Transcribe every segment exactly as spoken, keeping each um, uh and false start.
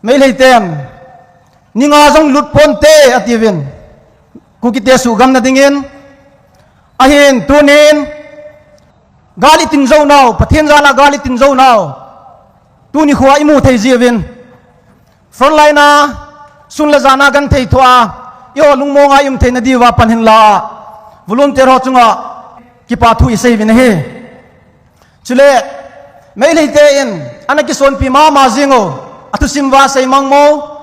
Meitei ten, ni nga jong lut ponte atiuvin, Kukite suhgamna dingin. Ahin tunin, gal itin jou nau, Pathen jal a gal itin jou nau, tuni khoa imu thei jiuvin. Frontline a, sun le jan a genthei thoa, eiho lungmonga i um theina diuva pan hin la a, volunteer ho chunga kipa thu isei uvin ahi. Chule, Meitei te in, ana kisonpi mama jing u, athusim uva sei mang mo,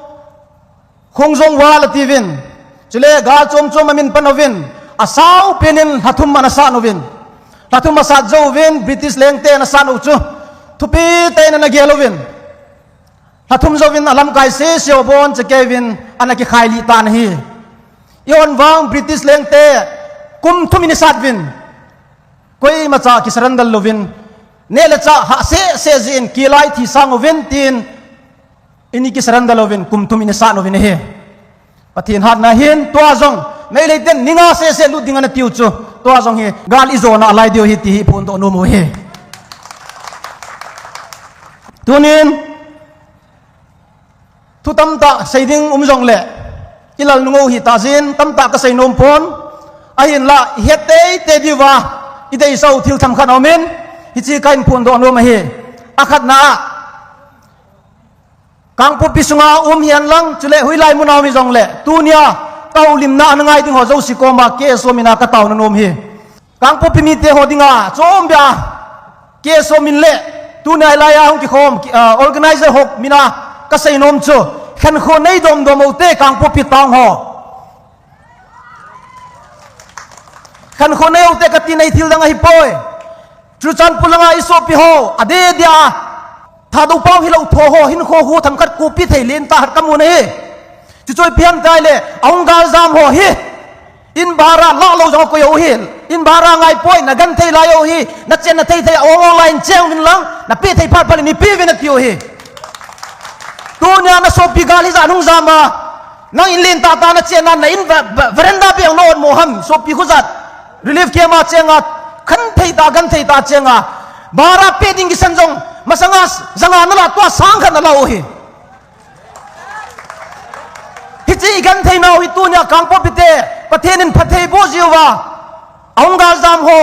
Khongjong War atiuvin. Chule, gal chom chom amin pan uvin, asao penin lha thum ana sat uvin. Lha thum asat jou uvin, British lengte ana sat u chu, thupi tah in ana gel uvin. Lha thum jouvin alamkai sese u abonchan kei uvin ana kikhailih tan ahi. Eihon vang British lengte kum thum in isat uvin. Koimacha kisurrender louvin, neh le chah hah sese jeh in kilai thi sang uvin tin, ini kisurrender louvin kum thum in isat uvin ahi. Pathen hatna hin tua jong Meitei ten ni nga sese lut ding ana tiu chu, tua jong hi gal ijona alai diu ahi ti hi phondoh nom u ahi. Tunin, thu tamtah sei ding um jongle, ilal nung u hitah jeh in tamtah kasei nom pon, ahinla ihet teitei diuva ideisah u thil themkhat aumin, hiche kahin phondoh nom ahi. Akhatna a, Kangpokpi sunga um hihen lang, chule hoilai muna um hijongle, tunia kahoulimna ana ngai ding ho jouse koma K S O mina kataona nom ahi. Kangpokpi mite ho dinga chombeha K S O min le, tunia hilai a hung kikhom, ki, ah, organizer ho mina kasei nom chu, khankho nei domdom u te Kangpokpi town ho. Khankho nei u te kati, nei thil dang ahipoi. Churachandpur langa isopi ho, adeh deh a Thadou pao hilou tho ho, hinkho ho themkhat kopi thei lentah khat kamu nahi. Chuche chu ipi ham itile, ahung galjam ho hi, in bhara lah lou jong akoi u hi. In bhara ngaipoi, nagenthei lai u hi, nachenna theithei a ong ong lai in cheng uvin lang, napeh thei phat phat in ipe uvin ati u hi. Tunia nasopi gal hijat hung jam a, nang in lentah tah nachenna, na in va-, va-, veranda beh a na ot mo ham, sopi khojat. Relief camp a cheng a, khanthei tah, genthei tah cheng a, bhara peh ding kisan jong, masanga janga nalah, tua sang khat nalah u hi. Hiche igenthei nau hi tunia Kangpokpi te, Pathen in phatthei boh jiuva, ahung galjam ho,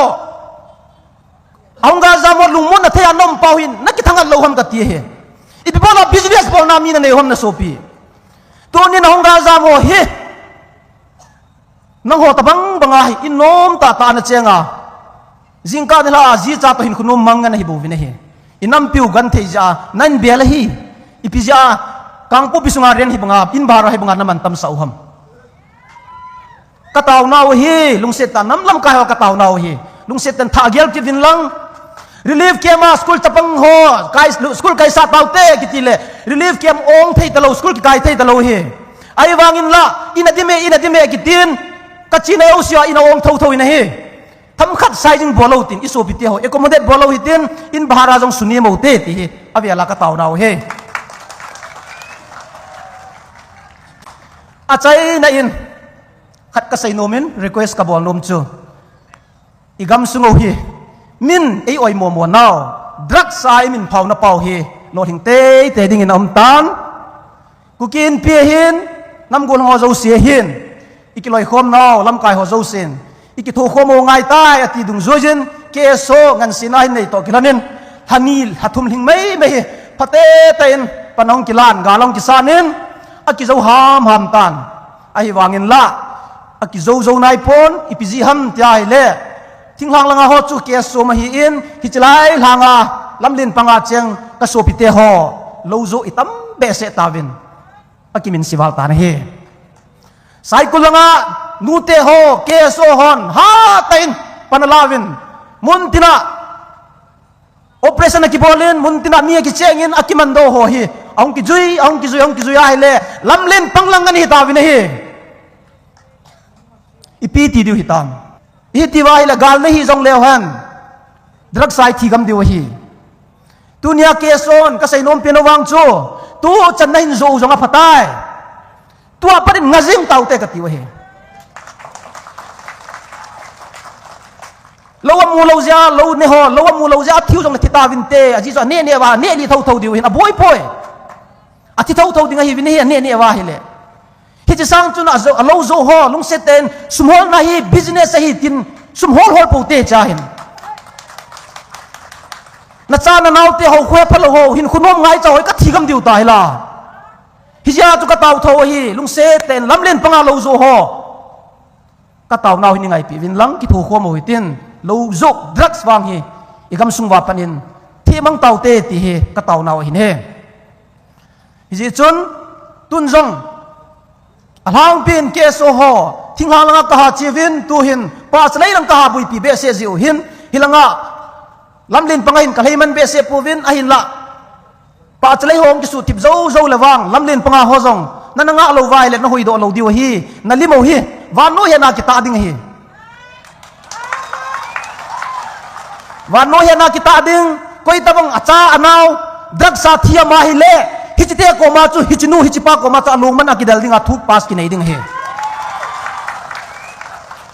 ahung galjam ho lungmonna thei a na um pau hi, nakithangat lou ham kati ahi. Ipi bola business bolna mi nanei u ham nasopi. Tunin ahung galjam ho hi, nangho tobang banga hi, in nomtah tah a nacheng a, jingkah nilhah a jicha toh hinkho nom mang ana hi bouvin ahi. Inampiu genthei jeh a, na in bel ahi. Ipi jeh a, Kangpokpi sunga rent hi banga, in bhara hi banga naman tamsah u ham. Kataonau ahi, lungset tah a, nam lamkai ho kataonau ahi. Lungset tah in thah gel kit uvin lang. Relief camp a school chapang ho, kai, school kaisah taute kiti le, relief camp ong thei talou, school kikai thei talou ahi. Ahivangin la, in a dim e, in a dim e kitin, kachena jousea in a ong thotho in ahi. Themkhat sizing bol lou tin, isopi te ho accommodate bol lou hitin, in bhara jong sunem u te ti hi, avel a kataonau ahi. Achaina in, khat kasei nom in, request kabol nom chu, igamsung u hi, min ei-oi momo nau, drugs a imin phaona pau hi, lolhing teitei dingin aum tan. Kuki Inpi ahin, namgol ho jouse ahin, ikiloikhom nau, lamkai ho jousen, ikithokhom u angaitai ati dungjuiyin, K S O ngansena hin neitoh kilhonin, lha ni lha thum lhing meimei hi, phatecha in pan ahung kilan, gal ahung kisanin, akijou hamham tan. Ahivangin la, akijou jou naipon, ipi jeh ham tia ahile, thinglhang langa ho chu K S O ma ahin, hiche lai lhanga, lamlen panga cheng kasopite ho, lou jo itam behseh tauvin, akiminse val tan ahi. Saikul langa, nute ho, K S O hon, hatah in pan alauvin, muntina operation akibolin, muntina mi akichengin, akimandoh ho hi, ahung kijui, ahung kijui, ahung kijui ahile, lamlen pang lang ana hitauvin ahi. Ipi ti diu hitam. Ihitiuva ahile gal nahi jongleu hen, drugs a ithigam diu ahi. Tunia K S O in kasei nompen u vang chu, tuchan nahin jou u jong aphatai. Tua pat in ngah jeng taute katiu ahi. Lou amu lou jeh a, lou ne ho, lou amu lou jeh a thiu jongle thi tauvinte, ajeh chu aneh neh uva, neh lih thotho diu ahin, aboipoi. Athi thotho ding ahi vin hi, aneh neh uva ahile. Hiche sang chun ajo, alou jo ho, lungset tah in, sum holna hi business ahi tin, sum hol hol pou te cha hin. Nacha nanao te ho, khohe phalou ho, hinkho nom ngai cha ho, kathi gam diu ta hila. Hijeh a chu katao tho ahi, lungset tah in, lamlen panga lou jo ho. Kataonau hi nei ngaipi uvin lang, kitho khom u hitin, lou jo drugs vang hi, igam sung uva pat in, themang tau te ti hi, kataonau ahin ahi. Hijeh chun, tun jong, alhangpin K S O ho, thinglhang langa kaha che uvin, tuhin, Pahchalei lang kaha buipi behseh jeh u hin, hilanga, lamlen panga hin kalheiman behseh pouvin, ahinla, Pahchalei ho kisuh thip jou jou le vang, lamlen panga ho jong, na nangah lou uva ahile, nahuhdoh lou diu ahi, nalim u hi, vannoi hetna kitah ding ahi. Vannoi hetna kitah ding, koi tabang acha anao, drugs a thi ama ahile, hiche te koma chu, hiche nu, hiche pa koma chu, alungman a kidel dinga thu pass kinei ding ahi.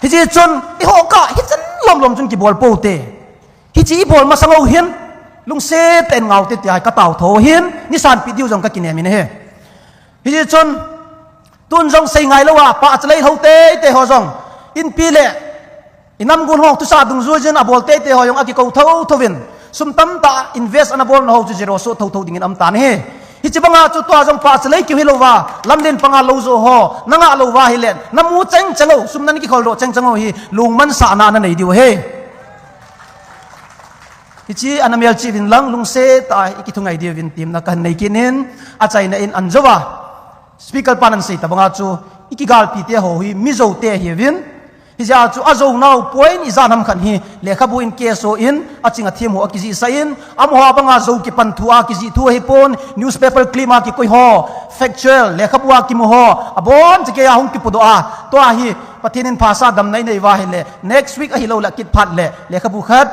Hijeh chun, eiho kah, hichan lom lom chun kibol pou te. Hiche ibol masang u hin, lungset tah in ngao te tia katao tho hin, neisanpi diu jong kakinem in ahi. Hijeh chun, tun jong sei ngai louva, Pahchalei lhou teitei ho jong, inpi le, inam gon ho, thusah dungjuiyin abol teitei ho jong akikou thotho uvin, sum tamtah invest ana bolna ho chu zero soh thotho dingin aum tan ahi. Hiche banga chu tua jong Pahchalei keu hilouva, lamlen panga lou jo ho, nangah lou uva ahile, namu cheng cheng u, sum nakikholdoh cheng cheng u hi, lungman sahna nanei diu ahi. Hiche ana melchih uvin lang, lungset tah a ikithungai diuvin temna kahin nei kit in, achaina in an jouva, speaker pan ahin sei tabanga chu, ikigalpi te ho hi, mi jou te ahiuvin, hijeh a chu ajounau point ijat ham khat hi, lekhabu in K S O in, aching athem ho akijihsah in, amaho banga jou kipan thu a kijih thu ahipon, newspaper clip a kikoi ho, factual, lekhabu a kimu ho, aboncha keiya hung kipudoh a, tua hi, Pathen in phasah damna inei uva ahile, next week ahilou le kit phat le, lekhabu khat,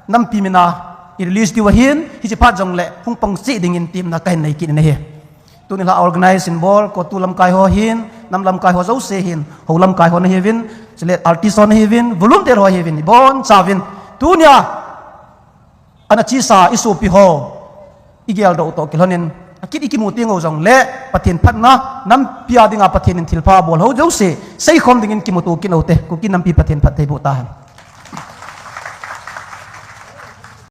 nampi mina, i release diu ahin, hiche phat jongle, hung pang cheh dingin temna kahin nei kit in ahi. Tuni la organize in bol, CoTU lamkai ho hin, nam lamkai ho jouse hin, hou lamkai ho nahiuvin, chule artist ho nahiuvin, volunteer ho ahiuvin, ibonchauvin. Tunia, ana chesa isopi ho, igeldoh u toh kilhonin, akit ikimu teng u jongle, Pathen phatna, nampi a dinga Pathen in thilpha abol ho jouse, seikhom dingin kimuto kit u te, Kuki nampi Pathen phattheiboh tahen.